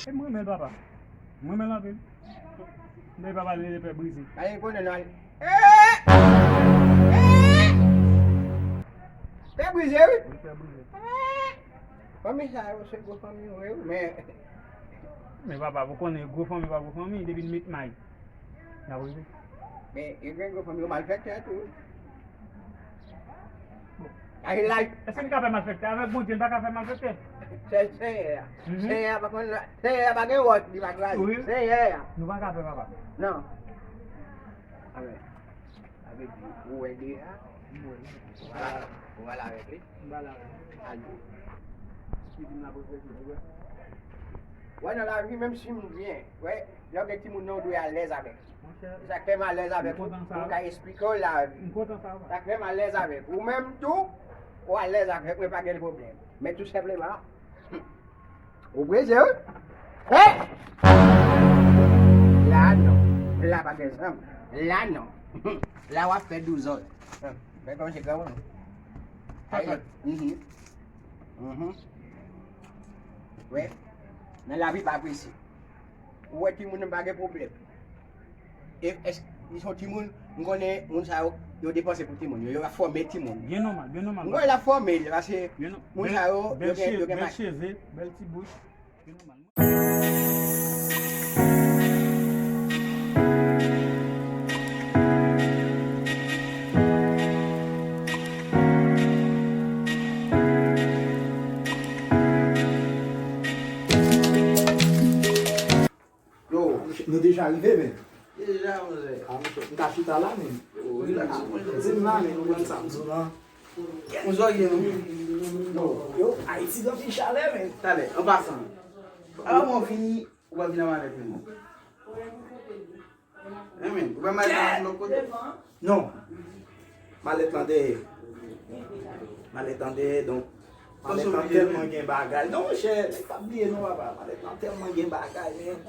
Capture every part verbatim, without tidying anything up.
E mwen menm papa. Mwen menm anpil. Mwen papa li rele pè brize. Gade konnen nan. Eh! Eh! Pè brize, wi. Wi, pè brize. Fanmi sa yo, se gwo fanmi yo, wi, men. Men papa, ou konnen gwo fanmi pa gwo fanmi, depi n met may. N ap rive. Men, yo gen gwo fanmi yo malfektè tou. Ay, laj. Èske n ka fè malfektè? Avèk Bondye, n pa ka fè malfektè. Se Senyè a. Mhm. Senyè a pa konn, Senyè a pa gen wòch, li pa kraze. Wi. Senyè a. Nou pa ka fè, papa. Non. Amèn. Sa vle di, ou wè deja? M wè. Ou pale, ou pale avèk li? M pale avèk li. Al di. Li di m la pou fè tou, ou wè. Wè, nan lavi, menm si m byen, wè, lè w gen timoun nan, ou dwe alèz avèk li. Monchè, se sa k fè m alèz avèk ou. M kontan sa. Mwen ka esplike w lavi. M kontan sa, papa. Sa k fè m alèz avèk ou. Ou menm tou, ou alèz avèk mwen, pa gen pwoblèm. Men tou senpleman, ou prese, wi. Hey! La non. La pa gen zanmi. La non. La w ap fè douzòd. Men kòm se granmoun. Papa. Mhm. Mhm. Wi. Nan lavi pa prese. Ou wè timoun nan pa gen pwoblèm. E, èske li se yon timoun, m konnen moun sa yo, yo depanse pou timoun yo, yo ap fòme timoun. Byen nòmal, byen nòmal. M konnen l ap fòme l, paske moun sa yo, yo gen, yo gen bèl cheve, bèl ti bouch. Byen nòmal. Yo, nou deja rive, men. Deja, monchè. A, monchè, m ta chita la, men. Yo, rilaks, monchè. Di m la, men, nou konn sa m di w lan. Yon zòrye, non? Yo, yo, Ayiti gen anpil chalè, men. Talè, an pasan. Avan mwen fini, ou pa vin nan malèt, men. Enben, ou pa malèt nan lòt kote? Non. Malèt lan dèyè. Malèt lan dèyè, donk. Malèt lan tèlman gen bagay. Non, monchè, nèg pa bliye non, papa. Malèt lan tèlman gen bagay, men.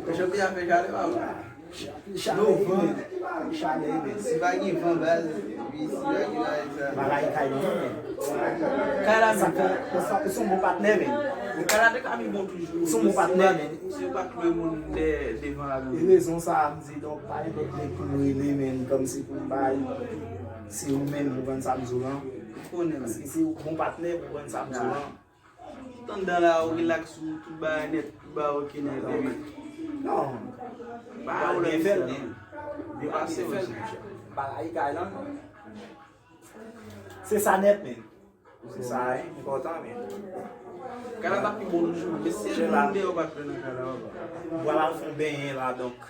Monchè, peyi a fè chalè, papa. Chalè, men. Chalè, men. Si pa gen van, baz, epi si pa gen bagay sa. Bagay kay, men. Kay la, sa fè, ou se, ou se yon bon patnè, men. Men kay la te ka pi bon toujou. Ou se yon bon patnè, men. Si w pa t lwe moun de, devan la, men. E rezon sa a, m di, donk, pa gen lòt nèg pou m rele, men, kòmsi pou m bay. Se ou menm, ou konprann sa m di w lan. M konnen, men. Paske se yon bon patnè, ou konprann sa m di w lan. Tout anndan la, ou rilaks, ou tout bagay nèt, tout bagay oke nèt, men. Non. Pa byen fè l, non. Depase w, monchè. Bagay kay lan, non. Se sa nèt, men. Se sa, wi, enpòtan, men. Kay la t ap pi bon toujou, men si moun deyò pa t lwe nan kay la, papa. Bwa la fè yon benyen la, donk.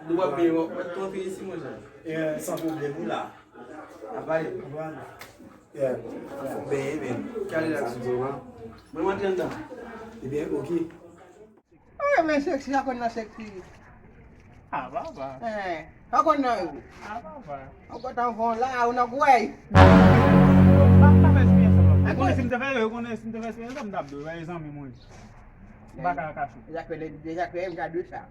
Nou w ap benyen, w ap mèt tou antre isi, monchè. Eh, san pwoblèm, wi, la. Apa ye? Konprann? Yeah. Fè yon benyen, men. Kale la, Sanzo, wi. Mwen, m antre anndan. Ebyen, oke. Eh, men seksi, sa konn nan seksi. Ah, papa. Eh, sa konn nan yo. Ah, papa. Ou kontan fon la, ou nan gwèy. Pa, pa fè espiyans sa, papa. Ou konnen si m te fè, ou konnen si m te fè espiyans sa, m t ap dwe, wè, zanmi mwen. M pa ka kache. Deja ke, deja ke, m ka di sa.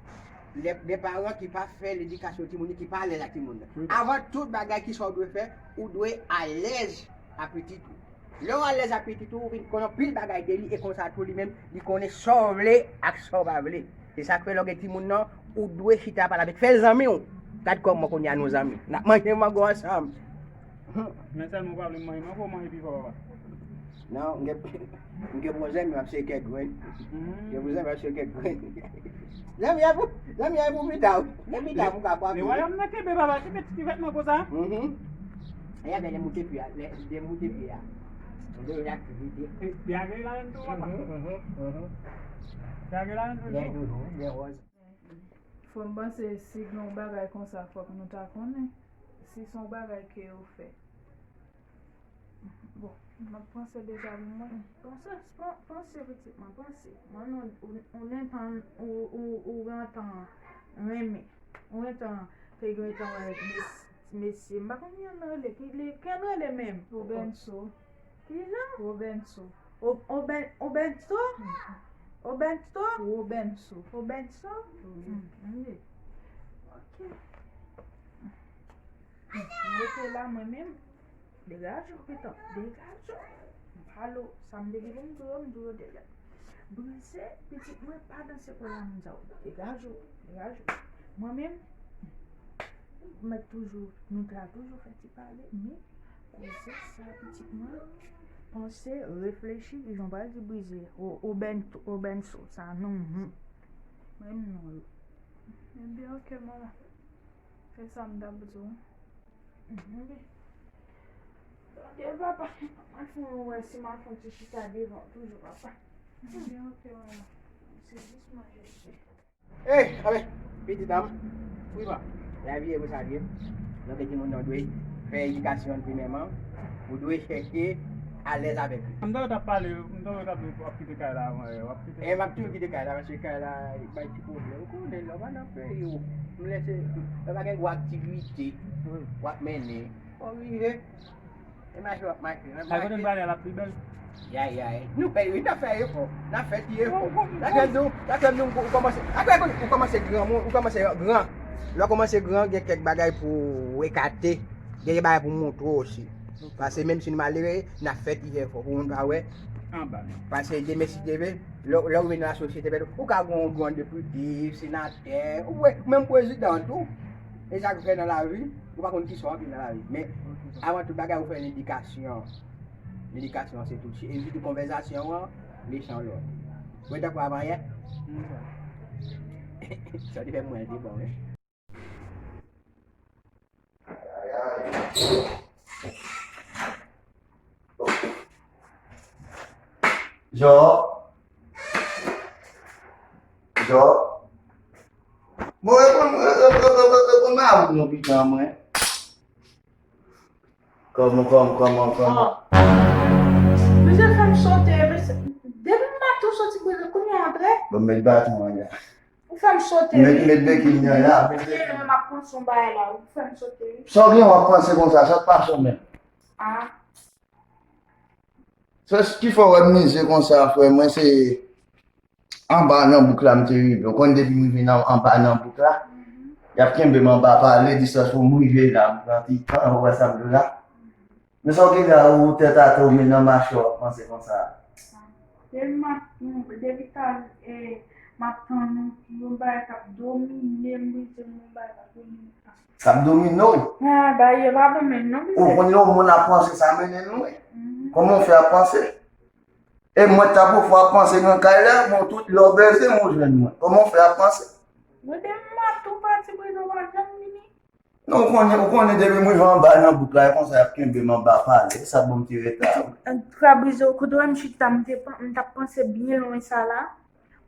De, de paran ki pa fè ledikasyon timoun yo, ki pa alèz ak timoun nan. Wi. Avan tout bagay, ki sa w dwe fè? Ou dwe alèz ak pitit ou. Lè w alèz ak pitit ou, ou vin konn anpil bagay de li, e konsa tou li menm, li konnen sa w vle ak sa w pa vle. Se sa k fè lè w gen timoun nan, ou dwe chita pale avèk, fè l zanmi w. Gad kòman kounye a nou zanmi. N ap manje mango ansanm. Men sèlman w pa vle manje mango, w manje pi fò, papa. Non, m gen, m gen bon zanmi, m ap seye kèk grenn. M gen bon zanmi, m ap seye kèk grenn. Zanmi a pou, zanmi a pou pita, wi. Lè pita, pou ka kwape. Men wayòm nan kenbe, papa, kenbe ti kivèt mango sa. Mhm. E a, men lè moute pye a, lè, lè moute pye a. Lè aktivite. E, lè agre la menm tou, papa. Mhm, mhm, mhm. Lè agre la menm tou. Lè doudou, lè wòz. Fò m panse, si gen yon bagay konsa, fòk nou ta konnen. Si se yon bagay ke yo fè. Bon, m ap panse deja pou mwen. Panse, pan- panse pitit mwen, panse. Mwen non, ou, ou gen tan, ou, ou, ou gen tan renmen. Ou gen tan, te gen tan wè mes- mesye. M pa konn ki jan l rele, ki li, ki jan l rele menm. Robenso. Ki jan? Robenso. O- Oben- Obenso? Obenso? Robenso. Obenso? Wi. Hmm, ok. M rete la mwen menm. Degaje w, pitit, degaje w. M pale w, sa m te gen pou m di w, m di w deja. Brize, pitit mwen, pa danse kolanm sa w. Degaje w, degaje w. Mwen menm, m mèt toujou, nou ta toujou fè ti pale, men koze sa, pitit mwen, panse, reflechi, jan w pral di brize, o, o ben, o benso, sa non, hmm. Menm non yo. Ebyen, ok, manman. Se sa m t ap di w. Mhm. Tande, papa. Mwen fè yon wè si m a fè yon ti chita devan toujou, papa. Ebyen, ok, manman. Se jis mwen jije. Ey, amen. Pitit dam. Wi, pa. Lavi e pou sa l ye. Donk, timoun nan dwe fè edikasyon l primèman. Ou dwe chèche alèz avèk li. M ta wè t ap pale, m ta wè t ap, w ap kite kay la avan yè, w ap kite. E m ap toujou kite kay la, paske kay la bay ti pwoblèm. Ou konnen, lè w pa nan peyi w, m lè se, lè pa gen gwo aktivite, wi, w ap mennen. Fò w rive. E mache w ap mache, w ap mache. Ay, kote m prale a, l ap pi bèl. Yay, yay. Nou fè, wi, n ap fè efò. N ap fè ti efò. Bon, bon, bon. Dakè nou, dakè nou, ou kòmanse, dakè ou kòmanse granmoun, ou kòmanse gran. Lè w kòmanse gran, gen kèk bagay pou w ekate. Gen kèk bagay pou w montre w osi. Paske menm si nou malere, n ap fè ti efò pou moun pa wè. Anba nou. Paske demen si Dye vle, lè, lè w rive nan lasosyete, ou ka gen yon gran depite, senatè, ou wè, menm prezidan tou. E sa k fè nan lavi, ou pa konn kisa w ap viv nan lavi. Men, avan tout bagay, ou fè ledikasyon. Ledikasyon se tout. Evite konvèsasyon an, mechan lòt. Ou wè tankou avanyè? Sa w te fè mwen, te bon, wi. Jò. Jò. Mwen reponn, mwen reponn, mwen reponn, mwen reponn, mwen reponn, mwen reponn, mwen reponn. Kòman, kòman, kòman, kòman? Misye fè m sote, mesye. Depi maten w soti brize, kounye a antre. Bon, m met baton an la. Ou fè m sote, wi. Met, met bekin nan la. Mwen, m ap panse yon bagay la, ou fè m sote, wi. Sa w gen w ap panse konsa, sa t pase w menm? Ah. Sa ki fè w wè m mize konsa, frè mwen, se anba nan bouk la m te rive. Ou konn depi m rive nan, anba nan bouk la, y ap kenbe m anba pale, distans pou m rive la, m pran ti tan, ou wè sa m di w la. Men sa w gen la, ou tèt atè, ou men nan mache, w ap panse konsa. Depi m ap, depi ta, e, m ap tann ou, yon bagay k ap domine m, brize m, yon bagay k ap domine m. K ap domine w? Ah, bagay yo pa bon menm non, misye. Ou konn yon moun ap panse sa mennen l lwen. Mhm. Kòman w fè ap panse? E mwen ta pou fwa panse nan kay la, bon, tout lè w bezwen m, ou jwenn mwen. Kòman w fè ap panse? Mwen te mwen tou pati pou nou pa janm vini. Non, ou konnen, ou konnen depi mwen rive anba nan bouk la, e konsa y ap kenbe m anba pale. Sa bon m te ret la. Tout, eh, trabize w, kote w wè m chita, m te pan- m t ap panse byen lwen sa la.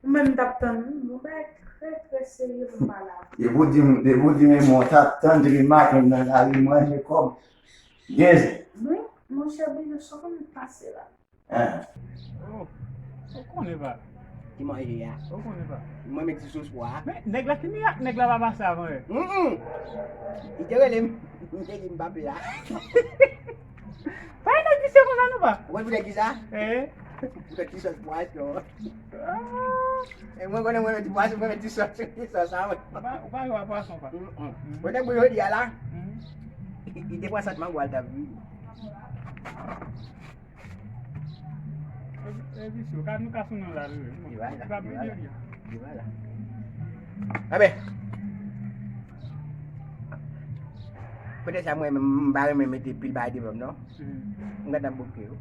Ou menm t ap tann, wi. Yon bagay trè, trè serye pou m pale avè w. Depi w di m, depi w di m, men mwen t ap tann depi maten nan lari manje kòb. Gen zen. Wi, monchè Bizo, sa w konn pase la? Hein. Oh, ou konnen pa. Ki manje a? Ou konnen pa. Mwen met ti sos pwa. Men, nèg la ki mirak, nèg la pa pase avan yè. Mm, mm. Li te rele m, li te di m pa pè a. Pa nèg visye konsa non pa. Ou konn poutèt kisa? Eh. Poutèt ti sos pwason. Ah. E mwen konnen mwen met ti pwason, mwen met ti sos, ti sos sa, mwen. Ou pa, ou pa jwe a pwason pa. Mm, mm. Poutèt pou jodi a la. Mm. Li te pran sant mangwal ta vi. E, e visye, ka nou ka sou non la, wi. Li pa la, li pa la. Li pa la. Amen. Poutèt sa mwen menm, m pa renmen mete pil bagay devan m, non. Mhm. M gentan bouke, wi.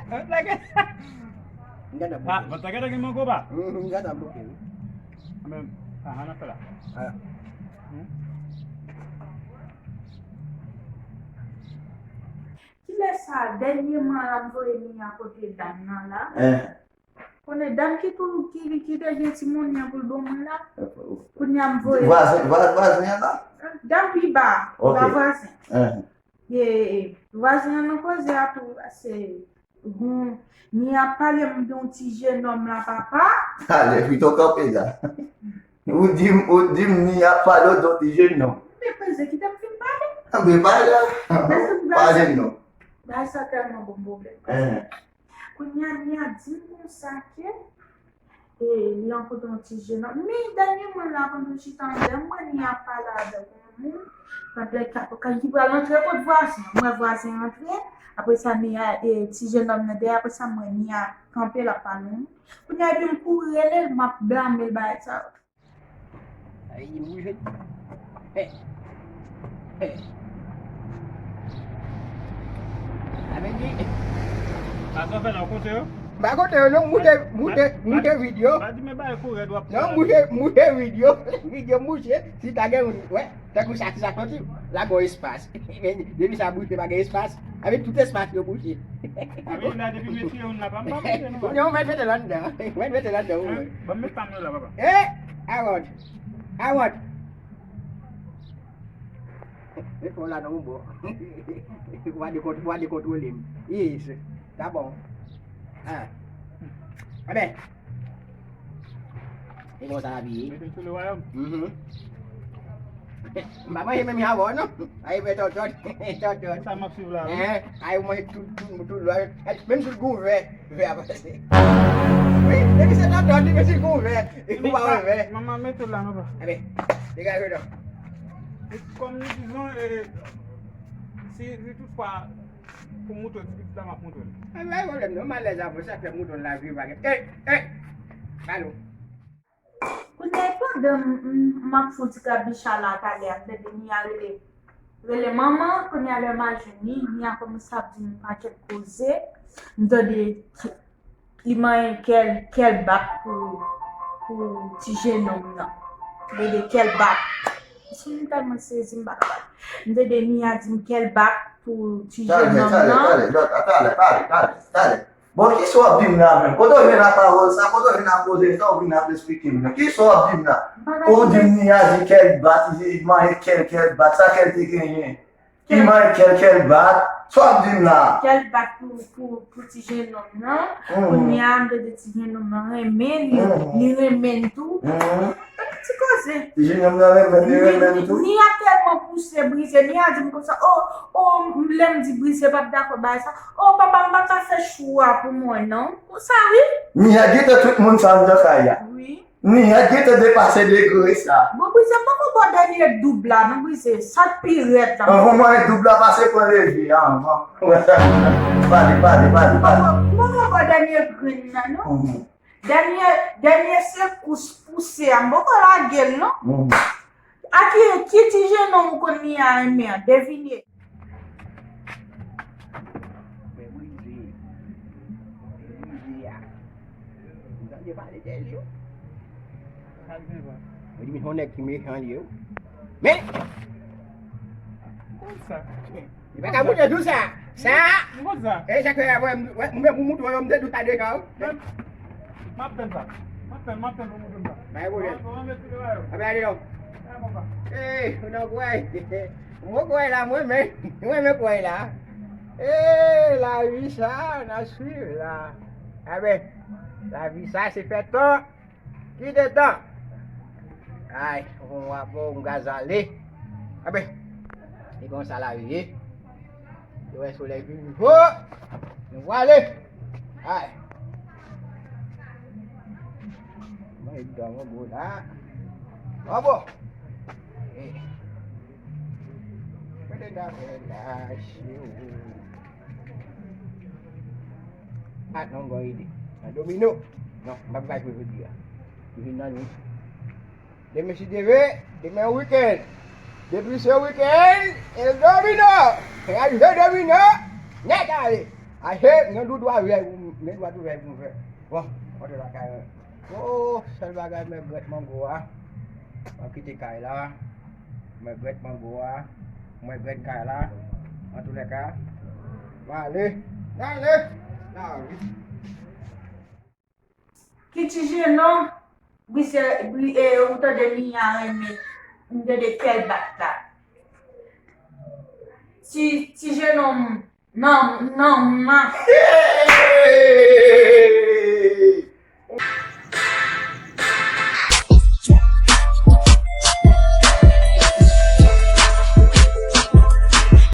M gentan bouke. Ah, mwen ta gentan gen mango pa? Mhm, m gentan bouke, wi. Amen. Ah, an afè la. Ah. Hmm? Kilè sa, dènyèman la, m voye Mia kote dam nan la. Eh. Konnen dam ki tou, ki, ki te gen ti monnè pou l ban mwen la. Kounye a m voye. Vwazen, vwa- vwazen an la? Dam pi ba, ok, ba vwazen. Enhen. E, vwazen an nan koze a tou, se, hmm, ni ap pale m de yon ti jenòm la, papa. Talè, pito kanpe la. Ou di m, ou di m ni ap pale w de yon ti jenòm. Men koze, kite m fin pale. Anben, pale. Pale non. Bagay sa tèlman bon pwoblèm. Enhen. Kounye a, ni a di m konsa ke, e, li rankontre yon ti jenòm. Men dènyèman la, pandan m chita anlè, m wè ni ap pale avèk yon moun. Pandan k ap, k ap, ki pral antre kot vwazen. M wè vwazen antre. Apre sa, ni a, e, ti jenòm nan dèyè. Apre sa, m wè ni a kanpe, l ap pale yon moun. Kounye a, epi m kouri rele l, m ap blame l, bagay sa yo. Ay, li bouje. Hey. Hey. Avèk li. Sa w fè la, w konte yo? M pa konte yo, non, m moute, moute, moute vid yo. Pa di men bagay kou rèd w ap fè. Non, m moute, moute vid yo. Vid yo m moute, si ta gen moun, wè, tankou sa, si sa konte, la gon espas. Men depi sa bouche pa gen espas, avèk tout espas yo bouche. Wi, la depi m retire youn la, pa m pa mete non. Kounye a w mèt mete l anndan. W mèt mete l anndan, wi. Ban m met pa m yo la, papa. Eh, Harold. Harold. Met fò la nan yon bò. W a dekont-, w a dekontwole m. Yes. Sa bon. Ah. Anben. E konsa lavi ye. Mete m sou le wayòm. Mhm. M pa manje menm jan avè w non. Ay, men tòtòt, tòtòt. Sa m ap swiv la, wi. Hein? Ay, ou manje tout, tout, tout lwa. Menm sou gouvè, vè a pase. Wi, depi se tòtòt, depi se gouvè. Ou pa wè vè. Manman, mete l la, papa. Anben, degaje w non. E kòm nou dizon, e, si, si toutfwa pou mouton, ti pitit la m ap mouton. Anben, pa gen pwoblèm non, m alèz avè w, sa k fè mouton la viv avèk. Ey, ey, balo. Kounye a, pandan m, m, m ap fè yon ti krabicha la talè a, m tande Nia rele, rele manman, kounye a lè m al jwenn li, Nia kòmanse ap di m yon pakèt koze, m tande li manyen kèl, kèl bat pou, pou ti jenòm nan. M tande kèl bat. Si m tèlman sezi, m pa ka pale. M tande Nia di m kèl bat pou ti jenòm nan. Talè, talè, talè, talè, talè, talè, talè. Bon, kisa w ap di m la menm? Kote w jwenn ak pawòl sa? Kote w jwenn ak koze sa w vin ap esplike m nan? Kisa w ap di m la? Ou di m Nia di kèl bat, li manyen kèl, kèl bat, sa kèl te genyen? Li manyen kèl, kèl bat, sa w ap di m la? Kèl bat pou, pou, pou ti jenòm nan. Kounye a, m tande ti jenòm nan renmen li, li renmen l tou. Ti koze. Ti jenòm nan renmen, li renmen l tou. Nia tèlman pouse Brize, Nia di m konsa, o, o, lè m di Brize p ap dakò bagay sa, o, papa, m pa ka fè chou a pou mwen non. Konsa wi. Nia gentan tout moun sa anndan kay la. Wi. Nia gentan depase degre sa. Bon, Brize, m poko ba w dènye doub la non, Brize, sa k pi rèd la. Anvan mwen doub la, pase pran leve a anvan. Pale, pale, pale, pale. M poko ba w dènye grenn nan non. Dènye, dènye sekous pouse a, m poko lage l non. A ki, ki ti jenòm ou konn Nia renmen an? Devine. Men Brize, Brize a. M tande pale de jou. Sa l gen, papa? Mwen di, men se yon nèg ki mechan li ye wi. Men! Konsa. Li pa ka moute tou sa. Sa. M konn sa. E sa k fè mwen, mwen, mwen pou moute yo, m te di w sa deja wi. M ap tann sa. M ap tann, m ap tann pou moute m sa. Pa gen pwoblèm. Anben ale non. Ee, ou nan kwè. Mwen kwè la, mwen men, mwen men kwè la. Ee, lavi sa, n a swiv la. Anben, lavi sa se fè tan. Kite tan. Ay, yon rapò, yon gazale. Anben, e konsa lavi ye. Yo wè solèy vin ho. Nou prale. Ay. Mwen, e dan mwen gwo la. Mwen bon. Eh. Mwen te dakò la, cheri. Ah, non, gon ide. Nan domino. Non, m ap gade jodi a. Ki vin nan ni. Demen si Dye vle, demen wikenn. Depi se wikenn, e domino. E al jwe domino. Nèt ale. Aje, nan doudou a vle, men dwa tou vle pou m fè. Bon, antre lakay mwen. Oh, sèl bagay m regrèt mango a. Mwen kite kay la. M regrèt mango a. M regrèt kay la. Antoulèka, m ale. M ale. M ale. Ki ti jenon, Brise, bri, e, ou tande Nia renmen, m tande kè l bat la. ti, ti jenòm nan, nan, nan.